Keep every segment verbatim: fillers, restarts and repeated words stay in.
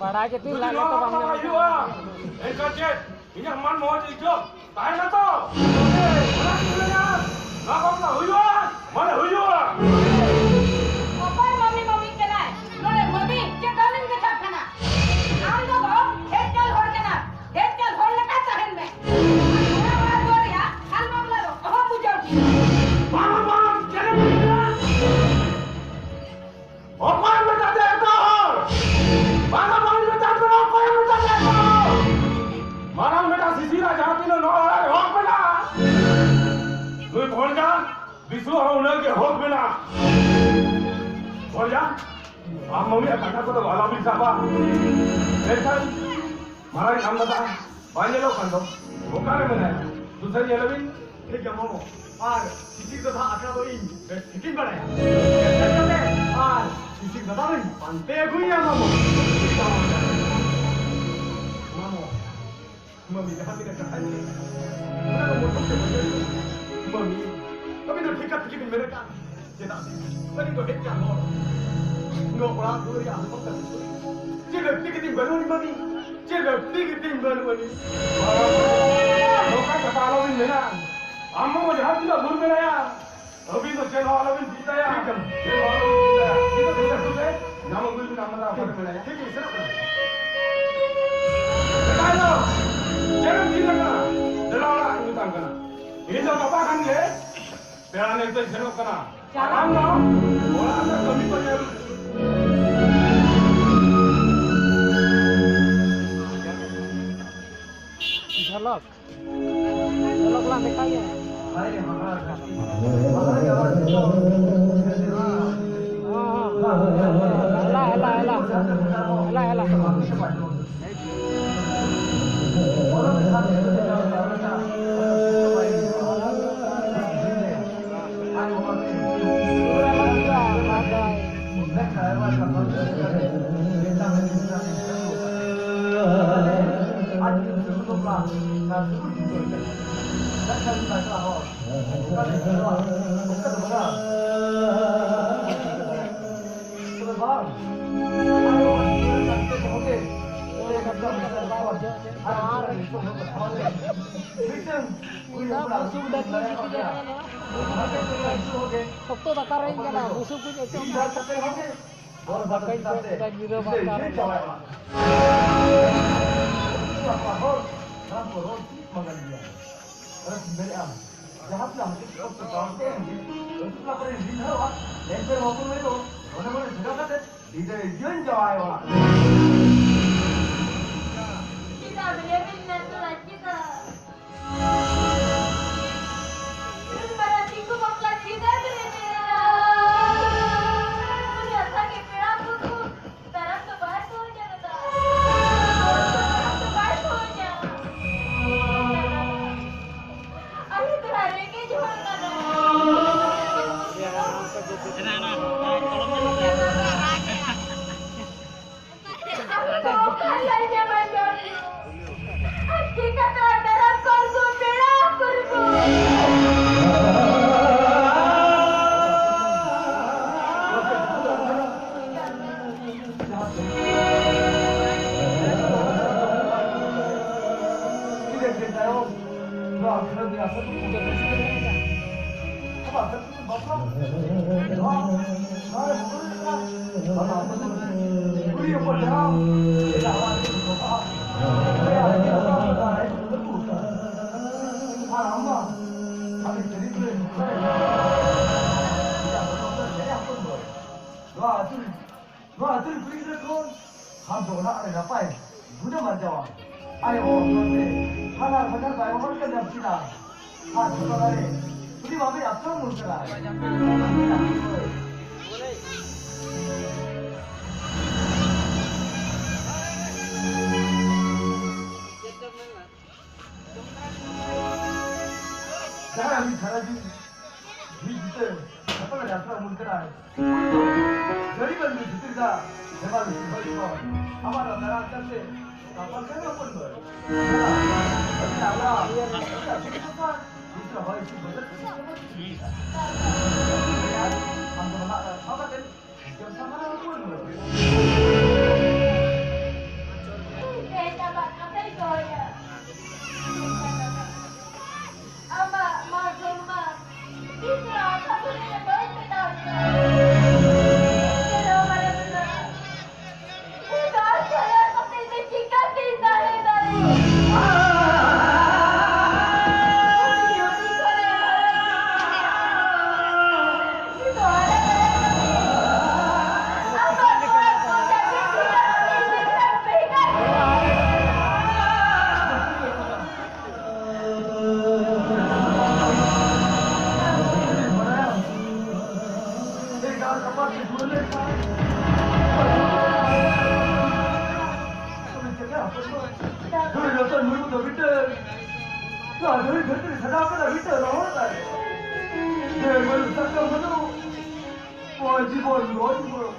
ᱵᱟᱲᱟᱭ ᱠᱟᱛᱮ ᱡᱩᱫᱤ ᱞᱟᱜᱮ ᱱᱚᱣᱟ ᱛᱚ ᱵᱟᱝ ᱵᱟᱯᱞᱟ ᱧᱟᱢᱚᱜ ᱦᱩᱭᱩᱜᱼᱟ, ᱠᱟᱱᱟ᱾ ᱮᱱᱠᱷᱟᱱ ᱪᱮᱫ ᱤᱧᱟᱹᱜ ᱢᱟᱱ ᱢᱚᱦᱚᱛ ᱤᱡᱽᱡᱚᱛ ᱛᱟᱦᱮᱱᱟ ᱛᱚ? ᱚᱱᱟ ᱪᱮᱫ ᱢᱮᱱᱟ? ᱱᱚᱣᱟ ᱵᱟᱯᱞᱟ ᱦᱩᱭᱩᱜᱼᱟ ᱢᱟᱱᱮ ᱦᱩᱭᱩᱜᱼᱟ᱾ ᱚᱠᱚᱭ ᱢᱟᱹᱢᱤ ᱢᱟᱹᱢᱤ ᱠᱟᱱᱟᱭ? ᱱᱚᱰᱮ ᱢᱟᱹᱢᱤ ᱪᱮᱫ ᱫᱚᱢᱤᱧ ᱢᱮᱛᱟᱜ ᱠᱟᱱᱟ? ᱟᱢ ᱫᱚ ᱜᱚ ᱦᱮᱡ ᱪᱟᱞ ᱦᱚᱲ ᱠᱟᱱᱟ, ᱦᱮᱡ ᱪᱟᱞ ᱦᱚᱲ ᱞᱮᱠᱟ ᱛᱟᱦᱮᱱ ᱢᱮ᱾ ᱚᱲᱟᱜ ᱫᱩᱣᱟᱹᱨ ᱨᱮᱭᱟᱜ ᱦᱟᱞ ᱢᱟᱢᱞᱟ ᱫᱚ ᱚᱦᱚᱢ ᱵᱩᱡᱷᱟᱹᱣ ᱠᱮᱭᱟ᱾ ᱵᱟᱝ, ᱵᱟᱝ, ᱪᱮᱫ ᱮᱢ ᱢᱮᱱᱟ? ᱚᱠᱚᱭ ᱢᱮᱛᱟᱫᱮ ᱮᱴᱟᱜ ᱦᱚᱲ? ᱵᱟᱝᱟ, ᱵᱟᱝ ᱢᱮᱛᱟᱫ ᱵᱮᱱᱟ, ᱚᱠᱚᱭ ᱢᱮᱛᱟᱫᱮ ᱮᱴᱟᱜ ᱦᱚᱲ? ᱢᱟᱨᱟᱝ ᱵᱮᱴᱟ ᱥᱤᱥᱤᱨᱟᱜ ᱡᱟᱦᱟᱸ ᱛᱤᱱᱟᱹᱜ ᱱᱚᱣᱟ ᱚᱲᱟᱜ ᱨᱮ ᱦᱚᱠ ᱢᱮᱱᱟᱜᱼᱟ, ᱱᱩᱭ ᱵᱷᱚᱱᱡᱟ ᱵᱤᱥᱩᱣᱟᱜ ᱦᱚᱸ ᱩᱱᱟᱹᱜ ᱜᱮ ᱦᱚᱠ ᱢᱮᱱᱟᱜᱼᱟ᱾ ᱵᱷᱚᱱᱡᱟ, ᱟᱢ ᱢᱟᱹᱢᱤᱭᱟᱜ ᱠᱟᱛᱷᱟ ᱠᱚᱫᱚ ᱟᱞᱚᱵᱤᱱ ᱥᱟᱵᱟ᱾ ᱢᱮᱱᱠᱷᱟᱱ ᱢᱟᱨᱟᱝ ᱟᱢ ᱫᱟᱫᱟ ᱵᱟᱭ ᱧᱮᱞᱚᱜ ᱠᱟᱱ ᱫᱚ, ᱚᱠᱟᱨᱮ ᱢᱮᱱᱟᱭᱟ? ᱫᱩᱥᱟᱹᱨ ᱧᱮᱞᱮᱵᱤᱱ᱾ ᱴᱷᱤᱠ ᱜᱮᱭᱟ ᱢᱟᱢᱚ, ᱟᱨ ᱥᱤᱥᱤᱨ ᱫᱟᱫᱟ ᱟᱠᱷᱲᱟ ᱫᱚ ᱤᱧ ᱵᱮᱥ ᱴᱷᱤᱠᱤᱧ ᱵᱟᱲᱟᱭᱟ᱾ ᱥᱮᱱ ᱠᱟᱛᱮ ᱟᱨ ᱥᱤᱥᱤᱨ ᱫᱟᱫᱟ ᱫᱚᱧ ᱯᱟᱱᱛᱮ ᱟᱹᱜᱩᱭᱮᱭᱟ ᱢᱟᱢᱚ᱾ ᱢᱟᱢᱚ, ᱢᱟᱹᱢᱤ ᱡᱟᱦᱟᱸ ᱛᱤᱱᱟᱹᱜ ᱠᱟᱛᱷᱟᱧ ᱞᱟᱹᱭ ᱠᱟᱫᱟ, ᱚᱱᱟ ᱫᱚ ᱢᱚᱛᱞᱚᱵ ᱛᱮ ᱵᱟᱹᱧ ᱞᱟᱹᱭ ᱠᱟᱫᱟ᱾ ᱢᱟᱹᱢᱤ, ᱟᱹᱵᱤᱱ ᱫᱚ ᱴᱷᱤᱠ ᱠᱟᱛᱷᱟ ᱜᱮᱵᱤᱱ ᱢᱮᱱ ᱠᱟᱜᱼᱟ᱾ ᱪᱮᱫᱟᱜ ᱥᱮ ᱟᱹᱞᱤᱧ ᱫᱚ ᱦᱮᱡ ᱠᱟᱱ ᱦᱚᱲ ᱱᱚᱣᱟ ᱚᱲᱟᱜ ᱫᱩᱣᱟᱹᱨ ᱨᱮᱭᱟᱜ ᱦᱟᱞᱚᱛ ᱠᱟᱛᱮ ᱪᱮᱫ ᱞᱟᱹᱠᱛᱤ ᱜᱮᱛᱤᱧ ᱵᱟᱹᱱᱩᱜ ᱟᱹᱱᱤᱡ ᱢᱟᱹᱢᱤ? ᱪᱮᱫ ᱞᱟᱹᱠᱛᱤ ᱜᱮᱛᱤᱧ ᱵᱟᱹᱱᱩᱜ ᱟᱹᱱᱤᱡ? ᱱᱚᱝᱠᱟ ᱠᱟᱛᱷᱟ ᱟᱞᱚᱵᱤᱱ ᱢᱮᱱᱟ᱾ ᱟᱢ ᱦᱚᱸ ᱡᱟᱦᱟᱸ ᱛᱤᱱᱟᱹᱜ ᱵᱷᱩᱞ ᱢᱮᱱᱟᱭᱟ, ᱟᱹᱵᱤᱱ ᱫᱚ ᱪᱮᱫ ᱦᱚᱸ ᱟᱞᱚᱵᱤᱱ ᱪᱤᱱᱛᱟᱹᱭᱟ᱾ ᱴᱷᱤᱠ ᱜᱮᱭᱟ᱾ ᱪᱮᱫ ᱦᱚᱸ ᱟᱞᱚᱵᱤᱱ ᱪᱤᱱᱛᱟᱹᱭᱟ᱾ ᱱᱤᱛᱚᱜ ᱫᱚ ᱥᱮᱱᱚᱜ ᱯᱮ᱾ ᱧᱟᱢ ᱟᱹᱜᱩᱭ ᱵᱤᱱ ᱟᱢ ᱫᱚ ᱟᱯᱮ ᱯᱮ ᱵᱟᱲᱟᱭᱟ᱾ ᱴᱷᱤᱠ ᱜᱮᱭᱟ, ᱥᱮᱱᱚᱜ ᱯᱮ᱾ ᱥᱮᱫᱟᱭ ᱫᱚ ᱪᱮᱫ ᱮᱢ ᱪᱤᱱᱛᱟᱹ ᱠᱟᱱᱟ? ᱫᱮᱞᱟ ᱚᱲᱟᱜ ᱤᱧ ᱢᱮᱛᱟᱢ ᱠᱟᱱᱟ᱾ ᱤᱧ ᱫᱚ ᱜᱟᱯᱟ ᱠᱷᱟᱱ ᱜᱮ ᱯᱮᱲᱟ ᱧᱮᱞ ᱫᱚᱧ ᱥᱮᱱᱚᱜ ᱠᱟᱱᱟ᱾ ᱪᱟᱞᱟᱜ ᱟᱢ ᱫᱚ ᱚᱲᱟᱜ ᱨᱮᱱᱟᱜ ᱠᱟᱹᱢᱤ ᱠᱚ ᱧᱮᱞ᱾ ᱡᱷᱟᱞᱟᱠ, ᱡᱷᱟᱞᱟᱠ ᱞᱟᱝ ᱫᱮᱠᱷᱟᱣ ᱜᱮᱭᱟ᱾ ᱦᱚᱸ, ᱦᱚᱸ᱾ ᱦᱮᱞᱟ, ᱦᱮᱞᱟ, ᱦᱮᱞᱟ᱾ ᱦᱮᱞᱟ, ᱦᱮᱞᱟ᱾ ᱛᱚᱵᱮ ᱵᱟᱝ, ᱟᱭᱳ ᱟᱹᱰᱤ ᱡᱳᱨᱮ ᱠᱟᱹᱢᱤ ᱛᱮ ᱫᱚᱦᱚ ᱜᱮ ᱵᱩᱥᱩᱵ ᱰᱟᱹᱝᱨᱤ ᱜᱤᱛᱤᱡ ᱟᱠᱟᱱᱟ ᱱᱚᱣᱟ᱾ ᱚᱠᱛᱚ ᱫᱟᱠᱟ ᱨᱮᱧ ᱠᱟᱱᱟ, ᱵᱩᱥᱩᱵ ᱠᱚᱧ ᱚᱪᱚᱜ ᱠᱟᱱᱟ᱾ ᱵᱟᱠᱷᱟᱱ ᱥᱮ ᱧᱤᱫᱟᱹ ᱵᱟᱝ ᱠᱟᱨᱮ᱾ ᱡᱟᱦᱟᱸ ᱛᱤᱱᱟᱹᱜ ᱦᱟᱹᱵᱤᱡ ᱚᱠᱛᱚ ᱯᱟᱨᱚᱢ ᱛᱮ ᱮᱢ ᱦᱩᱭᱩᱜ, ᱟᱹᱛᱩ ᱴᱚᱞᱟ ᱠᱚᱨᱮ ᱨᱤᱱ ᱦᱚᱲ, ᱮᱱᱛᱮ ᱨᱮᱦᱚᱸ ᱦᱚᱯᱚᱱ ᱢᱟᱹᱭ ᱫᱚ ᱱᱚᱰᱮ ᱱᱚᱰᱮ ᱡᱷᱚᱜᱽᱲᱟ ᱠᱟᱛᱮ ᱵᱤᱫᱟᱹᱭ ᱤᱫᱤᱭᱟᱹᱧ ᱡᱟᱶᱟᱭ ᱚᱲᱟᱜ᱾ ᱪᱮᱫᱟᱜ ᱵᱮᱱ ᱢᱮᱱ ᱠᱟᱱᱟ, ᱪᱮᱫᱟᱜ? ᱩᱱ ᱢᱟᱨᱟᱝ ᱫᱤᱠᱩ ᱵᱟᱯᱞᱟ ᱪᱮᱫᱟᱜ ᱵᱮᱱ ᱮᱱᱮᱡ ᱮᱫᱟ? ᱩᱱᱤ ᱟᱥᱟ ᱜᱮ ᱯᱮᱲᱟ ᱯᱨᱚᱵᱷᱩ ᱫᱟᱨᱟᱢ ᱫᱚ ᱵᱟᱭ ᱥᱚᱦᱚᱡᱟ ᱫᱟᱫᱟ᱾ ᱫᱟᱨᱟᱢ ᱫᱚ ᱵᱟᱭ ᱥᱚᱦᱚᱡᱟ᱾ ᱟᱞᱮ ᱫᱚ ᱨᱮᱸᱜᱮᱡ ᱦᱚᱲ ᱠᱟᱱᱟ᱾ ᱟᱯᱮ ᱚᱠᱟ ᱞᱮ ᱧᱟᱢᱟ ᱡᱚᱢ ᱧᱩ? ᱟᱨ ᱪᱤᱠᱟᱹᱛᱮ ᱫᱟᱨᱟᱢ ᱠᱚᱣᱟ ᱠᱚ ᱯᱮᱲᱟ ᱯᱩᱨᱵᱩ? ᱱᱚᱣᱟ ᱟᱹᱛᱩ ᱨᱮ ᱠᱩᱲᱤ ᱜᱤᱫᱽᱨᱟᱹ ᱠᱷᱚᱱ ᱟᱢ ᱫᱚ ᱚᱲᱟᱜ ᱨᱮ ᱱᱟᱯᱟᱭ ᱜᱩᱱᱮᱢ ᱟᱨᱡᱟᱣᱟ᱾ ᱟᱭᱳ ᱵᱟᱵᱟ ᱦᱚᱛᱮ ᱦᱟᱱᱟ ᱵᱷᱟᱜᱟᱨ ᱵᱟᱭ ᱦᱚᱲ ᱠᱟᱱ ᱡᱟᱹᱥᱛᱤ ᱫᱟ᱾ ᱟᱨ ᱡᱷᱚᱛᱚ ᱫᱟᱲᱮ ᱩᱱᱤ ᱵᱟᱵᱮ ᱟᱯᱱᱟᱨ ᱢᱩᱞ ᱠᱟᱱᱟ᱾ ᱡᱟᱦᱟᱸᱭ ᱩᱱᱤ ᱥᱟᱨᱟ ᱡᱤᱣᱤ ᱡᱤᱣᱤ ᱡᱤᱛᱟᱹ ᱡᱷᱚᱛᱚ ᱞᱮ ᱡᱟᱛᱨᱟ ᱢᱩᱞ ᱠᱟᱱᱟᱭ᱾ ᱜᱟᱹᱰᱤ ᱵᱟᱹᱞᱤ ᱵᱷᱤᱛᱤᱨ ᱫᱟ ᱦᱮᱢᱟᱞ ᱥᱤᱨᱵᱟᱹ ᱠᱚ ᱟᱢᱟᱜ ᱫᱟᱨᱟ ᱠᱟᱛᱮ ᱛᱟᱯᱟᱞ ᱠᱟᱱᱟ ᱦᱚᱯᱚᱱ ᱫᱚ᱾ ᱟᱢ ᱫᱚ ᱱᱟᱦᱟᱜ ᱥᱟᱶ ᱠᱟᱛᱮ ᱡᱚᱢ ᱥᱟᱢᱟᱱ ᱦᱚᱯᱚᱱ ᱫᱚ᱾ ᱤᱧ ᱛᱮᱦᱮᱧ ᱟᱢᱟᱜ ᱠᱟᱛᱷᱟᱧ ᱫᱚᱦᱚᱭᱟ᱾ ᱟᱢ ᱫᱷᱩᱲᱤ ᱨᱚᱛᱚᱱ ᱢᱩᱨᱢᱩ ᱫᱚ ᱢᱤᱫᱴᱟᱹᱝ, ᱱᱚᱣᱟ ᱫᱷᱩᱲᱤ ᱫᱷᱟᱹᱨᱛᱤ ᱨᱮ ᱥᱟᱡᱟᱣ ᱠᱟᱱᱟ ᱢᱤᱫᱴᱟᱹᱝ ᱨᱚᱦᱚᱲ ᱫᱟᱨᱮ᱾ ᱰᱷᱮᱨ ᱵᱟᱹᱱᱩᱜ ᱥᱟᱠᱟᱢ ᱵᱟᱹᱱᱩᱜ, ᱱᱚᱣᱟ ᱡᱤᱵᱚᱱ, ᱱᱚᱣᱟ ᱡᱤᱵᱚᱱ᱾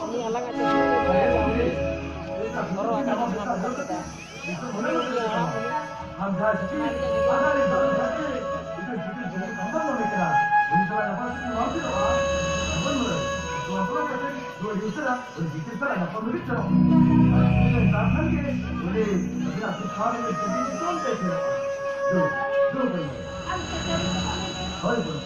ᱩᱱᱤ ᱟᱞᱟᱝ ᱟᱜ ᱪᱮᱫ ᱦᱚᱸ ᱵᱟᱭ ᱵᱩᱡᱷᱟᱹᱣᱟ᱾ ᱦᱚᱨᱚᱜ ᱟᱠᱟᱫ ᱪᱚᱥᱢᱟ ᱠᱚ ᱠᱚ ᱠᱮᱫᱟ᱾ ᱩᱱᱤ ᱦᱟᱲᱟᱢ ᱩᱱᱤ ᱟᱨ ᱟᱹᱰᱤ ᱡᱟᱹᱥᱛᱤ ᱠᱟᱱᱟ᱾ ᱦᱳᱭ, ᱦᱳᱭ᱾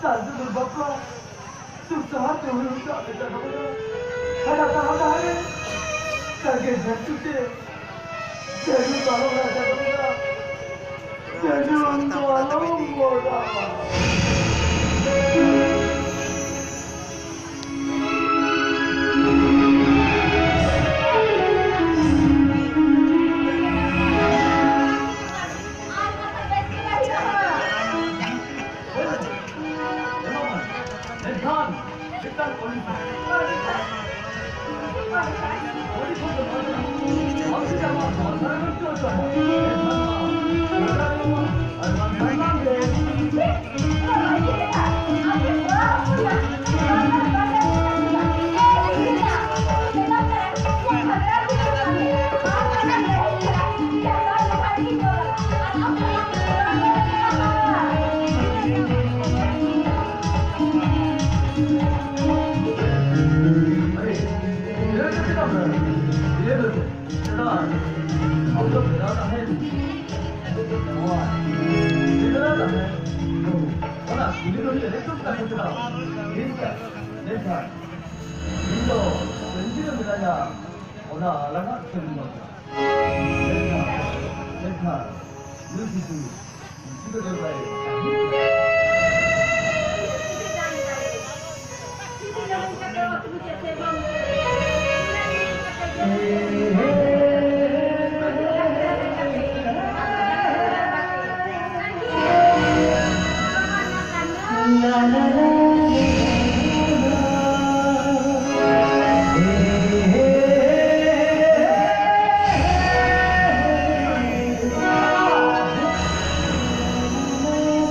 ᱥᱟᱹᱨᱤ ᱫᱩᱨᱵᱟᱯᱞᱟ, ᱥᱩᱠ ᱥᱟᱦᱟᱨ ᱛᱮ ᱦᱩᱭᱩᱜ ᱠᱟᱜ ᱞᱮᱠᱟ ᱫᱚ ᱵᱚᱞᱮ, ᱦᱟᱱᱟ ᱛᱟᱦᱟ ᱛᱟᱦᱟ ᱨᱮ ᱥᱟᱸᱜᱮ ᱡᱷᱟᱹᱱᱴᱩ ᱛᱮ ᱡᱟᱹᱱᱩᱢ ᱯᱟᱨᱚᱢ ᱨᱟᱡᱟ ᱫᱚ ᱵᱚᱞᱮ, ᱡᱟᱹᱱᱩᱢ ᱫᱚ ᱟᱞᱚᱢ ᱜᱚᱜᱟ᱾ ᱢᱮᱱᱠᱷᱟᱱ ᱢᱤᱫᱴᱟᱝ ᱚᱞᱤ ᱚᱱᱟ ᱠᱩᱞᱤ ᱫᱚ ᱮᱠᱫᱚᱢ ᱛᱟᱦᱮᱸ ᱠᱟᱱᱟ᱾ ᱢᱮᱱᱠᱷᱟᱱ ᱤᱧ ᱫᱚ ᱛᱟᱺᱜᱤ ᱨᱮ ᱢᱮᱱᱟᱭᱟ ᱚᱱᱟ ᱟᱞᱟᱝᱟᱜ ᱠᱟᱹᱢᱤ ᱵᱟᱝ ᱠᱟᱱᱟ᱾ ᱢᱮᱱᱠᱷᱟᱱ, ᱢᱮᱱᱠᱷᱟᱱ ᱱᱩᱭ ᱠᱤᱪᱷᱩ ᱱᱩᱠᱩ ᱫᱚ ᱵᱟᱭ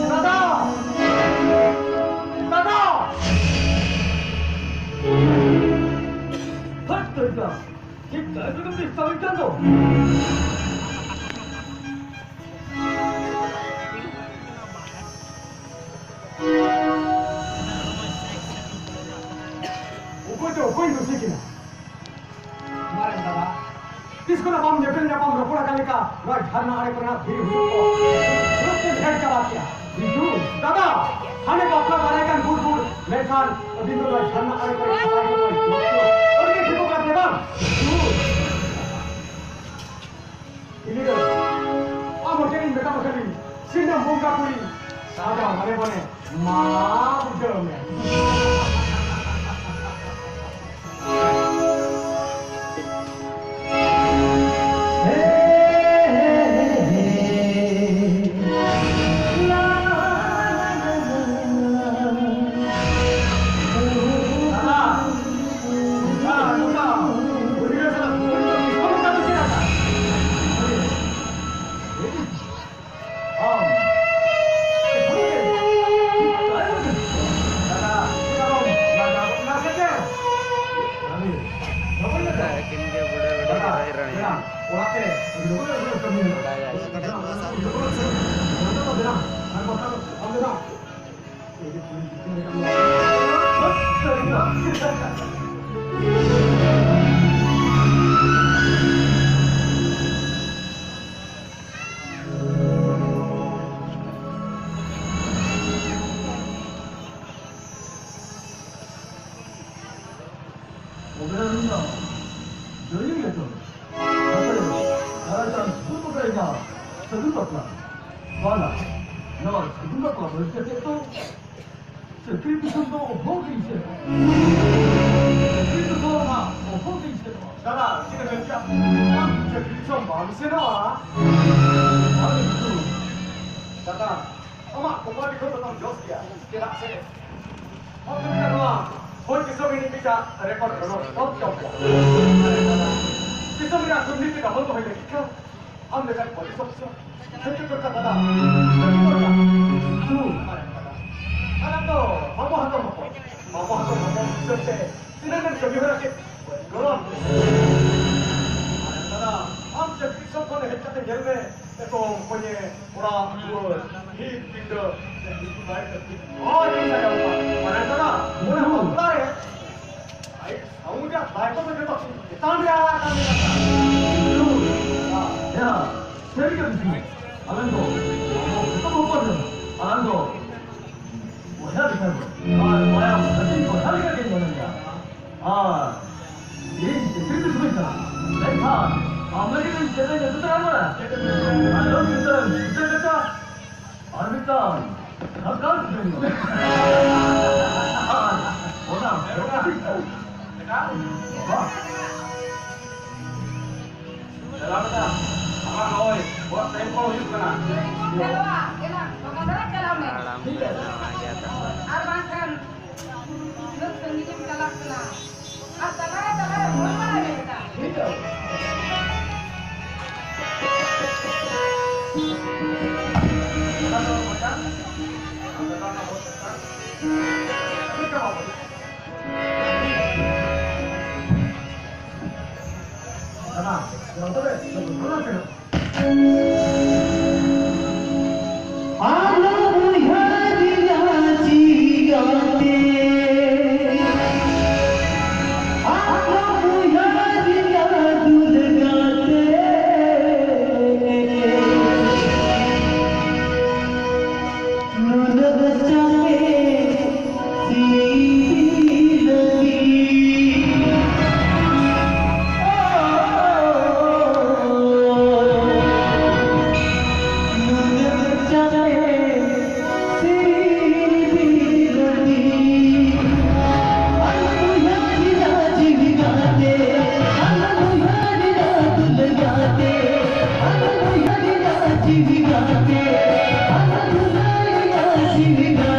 ᱫᱟᱫᱟ! ᱫᱟᱫᱟ! ᱦᱟᱹᱴ ᱛᱮ ᱫᱟ! ᱪᱮᱫ ᱠᱟᱭ ᱛᱮᱜᱮᱢ ᱰᱤᱥᱴᱟᱵᱮᱫ ᱠᱟᱱ ᱫᱚ? ᱫᱩᱥᱤ ᱠᱤᱱᱟ᱾ ᱢᱟᱨᱮᱱ ᱫᱟᱫᱟ, ᱛᱤᱥ ᱠᱷᱚᱱᱟᱜ ᱵᱟᱢ ᱧᱮᱯᱮᱞ ᱧᱟᱯᱟᱢ ᱨᱚᱯᱚᱲ ᱟᱠᱟᱱ ᱞᱮᱠᱟ ᱱᱚᱣᱟ ᱡᱷᱟᱨᱱᱟ ᱟᱲᱮ ᱠᱚᱨᱮᱱᱟᱜ ᱫᱷᱤᱨᱤ ᱦᱩᱲᱩ ᱠᱚ ᱥᱩᱨ ᱛᱮ ᱰᱷᱮᱨ ᱪᱟᱵᱟ ᱠᱮᱜᱼᱟ? ᱵᱤᱡᱩ, ᱫᱟᱫᱟ, ᱦᱟᱱᱮ ᱵᱟᱯᱞᱟ ᱵᱟᱲᱟᱭ ᱠᱟᱱ ᱵᱩᱲ ᱵᱩᱲ, ᱢᱮᱱᱠᱷᱟᱱ ᱟᱹᱵᱤᱱ ᱫᱚ ᱱᱚᱣᱟ ᱡᱷᱟᱨᱱᱟ ᱟᱲᱮ ᱠᱚᱨᱮ ᱠᱷᱟᱯᱟᱭ ᱠᱚ ᱟᱹᱰᱤ ᱜᱮ ᱴᱷᱤᱠᱚᱜ ᱠᱟᱱ ᱛᱮ ᱵᱟᱝ? ᱵᱤᱡᱩ᱾ ᱤᱧ ᱫᱚ ᱟᱢ ᱦᱚᱸ ᱪᱮᱫ ᱤᱧ ᱢᱮᱛᱟᱢᱟ ᱠᱷᱟᱹᱞᱤ, ᱥᱤᱱᱟᱹᱢ ᱵᱚᱸᱜᱟ ᱠᱩᱲᱤ, ᱥᱟᱫᱟ ᱢᱟᱱᱮ ᱢᱟᱱᱮ ᱢᱟ ᱵᱩᱡᱷᱟᱹᱣ ᱢᱮ᱾ ᱟᱹᱠᱤᱱ ᱜᱮ ᱵᱩᱰᱷᱟᱹ ᱵᱩᱰᱷᱤ ᱦᱤᱨᱳ ᱦᱤᱨᱳᱭᱤᱱ᱾ ᱵᱟᱰᱟᱭᱟ᱾ ᱚᱵᱮᱱᱟᱜ ᱨᱩᱢ ᱫᱚ ᱡᱚᱭᱤ ᱜᱮᱛᱚ᱾ ᱟᱯᱮ ᱫᱟᱨᱟᱭ ᱠᱟᱱ ᱥᱩᱨ ᱠᱚᱨᱮ ᱡᱟ ᱥᱟᱹᱜᱩᱱ ᱵᱟᱯᱞᱟ᱾ ᱵᱟᱝᱟ, ᱱᱚᱣᱟ ᱥᱟᱹᱜᱩᱱ ᱵᱟᱯᱞᱟ ᱵᱟᱹᱜᱤ ᱠᱟᱛᱮ ᱫᱚ ᱪᱟᱹᱠᱨᱤ ᱫᱤᱥᱚᱢ ᱫᱚ ᱚᱦᱚ ᱜᱮᱧ ᱥᱮᱱᱚᱜᱼᱟ᱾ ᱪᱟᱹᱠᱨᱤ ᱫᱤᱥᱚᱢ ᱢᱟ ᱚᱦᱚ ᱜᱮᱧ ᱥᱮᱱᱚᱜᱼᱟ᱾ ᱫᱟᱫᱟ, ᱪᱮᱫ ᱮᱢ ᱢᱮᱱ ᱠᱮᱫᱟ? ᱟᱢ ᱪᱟᱹᱠᱨᱤ ᱫᱤᱥᱚᱢ ᱵᱟᱢ ᱥᱮᱱᱚᱜᱼᱟ? ᱟᱢ ᱫᱚ ᱫᱟᱫᱟ, ᱟᱢᱟᱜ ᱠᱚᱯᱟᱞ ᱞᱤᱠᱷᱚᱱ ᱫᱚ ᱛᱟᱢ ᱡᱚᱥ ᱜᱮᱭᱟ᱾ ᱪᱮᱫᱟᱜ ᱥᱮ ᱟᱢ ᱫᱚ ᱢᱤᱫᱴᱟᱝ ᱱᱚᱣᱟ ᱦᱚᱭ ᱫᱤᱥᱚᱢ ᱨᱤᱱᱤᱡ ᱢᱤᱫᱴᱟᱝ ᱨᱮᱠᱚᱨᱰ ᱨᱚᱱᱚᱲ ᱠᱚᱢ ᱪᱚᱯ ᱜᱮᱭᱟ᱾ ᱫᱤᱥᱚᱢ ᱨᱮᱱᱟᱜ ᱫᱩᱨᱱᱤᱛᱤ ᱫᱟᱵᱚᱱ ᱫᱚᱦᱚᱭ ᱞᱟᱹᱜᱤᱫ ᱠᱷᱟᱱ ᱟᱢ ᱞᱮᱠᱟᱱ ᱯᱚᱨᱤᱥᱚᱢ ᱥᱮ ᱥᱮᱪᱮᱫ ᱫᱚᱨᱠᱟᱨ ᱫᱟᱫᱟ᱾ ᱥᱮᱪᱮᱫ ᱫᱚᱨᱠᱟᱨ᱾ ᱛᱩ᱾ ᱟᱨ ᱟᱢ ᱫᱚ ᱵᱟᱵᱟ ᱦᱟᱛᱚᱢ ᱦᱚᱯᱚᱱ᱾ ᱵᱟᱵᱟ ᱦᱟᱛᱚᱢ ᱦᱚᱯᱚᱱ ᱦᱤᱥᱟᱹᱵ ᱛᱮ ᱛᱤᱱᱟᱹᱜ ᱜᱟᱱ ᱠᱟᱹᱢᱤ ᱦᱚᱨᱟ ᱠᱮᱫ ᱜᱚᱲᱚ ᱟᱢ ᱠᱟᱱᱟ᱾ ᱟᱨ ᱫᱟᱫᱟ, ᱟᱢ ᱪᱟᱹᱠᱨᱤ ᱫᱤᱥᱚᱢ ᱠᱷᱚᱱ ᱦᱮᱡ ᱠᱟᱛᱮ ᱧᱮᱞ ᱢᱮ, ᱮᱛᱚᱢ ᱠᱚᱧᱮ, ᱚᱲᱟᱜ ᱫᱩᱣᱟᱹᱨ, ᱵᱷᱤᱛ ᱯᱤᱸᱰᱟᱹ, ᱦᱤᱡᱩᱜ ᱵᱟᱭ ᱠᱟᱹᱢᱤ᱾ ᱦᱳᱭ, ᱤᱧ ᱥᱟᱡᱟᱣ ᱠᱚᱣᱟ᱾ ᱟᱨ ᱫᱟᱫᱟ, ᱚᱱᱟ ᱵᱟᱯᱞᱟ ᱨᱮ ᱟᱭᱩᱥ ᱟᱞᱟᱝ ᱫᱚ ᱵᱚᱭᱦᱟ ᱞᱮᱠᱟ ᱵᱚ, ᱟᱨ ᱢᱟᱭᱟᱢ ᱦᱟᱹᱴᱤᱧ ᱵᱚᱭᱦᱟ ᱞᱮᱠᱟ ᱜᱮ ᱢᱟᱱᱟᱣ ᱢᱮᱭᱟ᱾ ᱟᱨ ᱤᱧ ᱪᱟᱹᱠᱨᱤ ᱫᱩᱥᱢᱚᱱ ᱠᱟᱱᱟ, ᱢᱮᱱᱠᱷᱟᱱ ᱟᱢ ᱞᱟᱹᱜᱤᱫ ᱤᱧ ᱪᱮᱞᱮᱧᱡᱽ ᱟᱹᱜᱩ ᱛᱚᱨᱟ ᱟᱠᱟᱫᱟ᱾ ᱟᱨ ᱞᱚ ᱥᱤᱥᱴᱟᱨ, ᱥᱤᱥᱴᱟᱨ ᱠᱟᱪᱟ, ᱟᱨ ᱢᱤᱫᱴᱟᱝ ᱡᱷᱟᱠᱟᱥ ᱵᱮᱝᱜᱚᱞ᱾ ᱟᱨ ᱚᱱᱟ ᱵᱮᱝᱜᱚᱞ ᱵᱟᱵᱟ᱾ ᱪᱟᱞᱟᱣ ᱢᱮ ᱫᱟ, ᱟᱢᱟᱜ ᱱᱚᱜᱼᱚᱭ ᱵᱚᱥ ᱴᱟᱭᱤᱢ ᱠᱚ ᱦᱩᱭᱩᱜ ᱠᱟᱱᱟ᱾ ᱪᱟᱞᱟᱣᱟ, ᱮᱱᱟ, ᱵᱟᱵᱟ ᱫᱚ ᱪᱟᱞᱟᱣ ᱢᱮ᱾ ᱦᱟᱲᱟᱢ ᱠᱚ ᱱᱚᱣᱟ ᱜᱮ ᱛᱟᱵᱚᱱ᱾ ᱟᱨ ᱵᱟᱝᱠᱷᱟᱱ ᱩᱱᱟᱹᱜ ᱥᱟᱺᱜᱤᱧ ᱮᱢ ᱪᱟᱞᱟᱜ ᱠᱟᱱᱟ᱾ ᱟᱨ ᱛᱟᱞᱟᱨᱮ, ᱛᱟᱞᱟᱨᱮ ᱯᱷᱳᱱ ᱵᱟᱲᱟᱭ ᱢᱮ ᱵᱮᱴᱟ᱾ ᱟᱞᱚᱢ ᱩᱭᱦᱟᱹᱨᱤᱧᱟ ᱡᱤᱣᱤ ᱜᱟᱛᱮ, ᱟᱞᱚᱢ ᱩᱭᱦᱟᱹᱨᱤᱧᱟ ᱫᱩᱞ ᱜᱟᱛᱮ᱾ ᱱᱩᱱᱟᱹᱜ ᱪᱟᱯᱮ ᱥᱤᱵᱤᱞ ᱞᱟᱹᱜᱤᱫ᱾ ᱱᱩᱱᱟᱹᱜ ᱪᱟᱯᱮ ᱥᱤᱵᱤᱞ ᱞᱟᱹᱜᱤᱫ᱾ ᱟᱞᱚᱢ ᱩᱭᱦᱟᱹᱨ ᱫᱤᱱᱟ ᱡᱤᱣᱤ ᱜᱟᱛᱮ, ᱟᱞᱚᱢ ᱩᱭᱦᱟᱹᱨ ᱫᱤᱱᱟ ᱫᱩᱞ ᱜᱟᱛᱮ, ᱟᱞᱚᱢ ᱩᱭᱦᱟᱹᱨ ᱫᱤᱱᱟ ᱡᱤᱣᱤ ᱜᱟᱛᱮ, ᱟᱞᱚᱢ ᱩᱭᱦᱟᱹᱨ ᱫᱤᱱᱟ ᱡᱤᱣᱤ ᱜᱟᱛᱮ᱾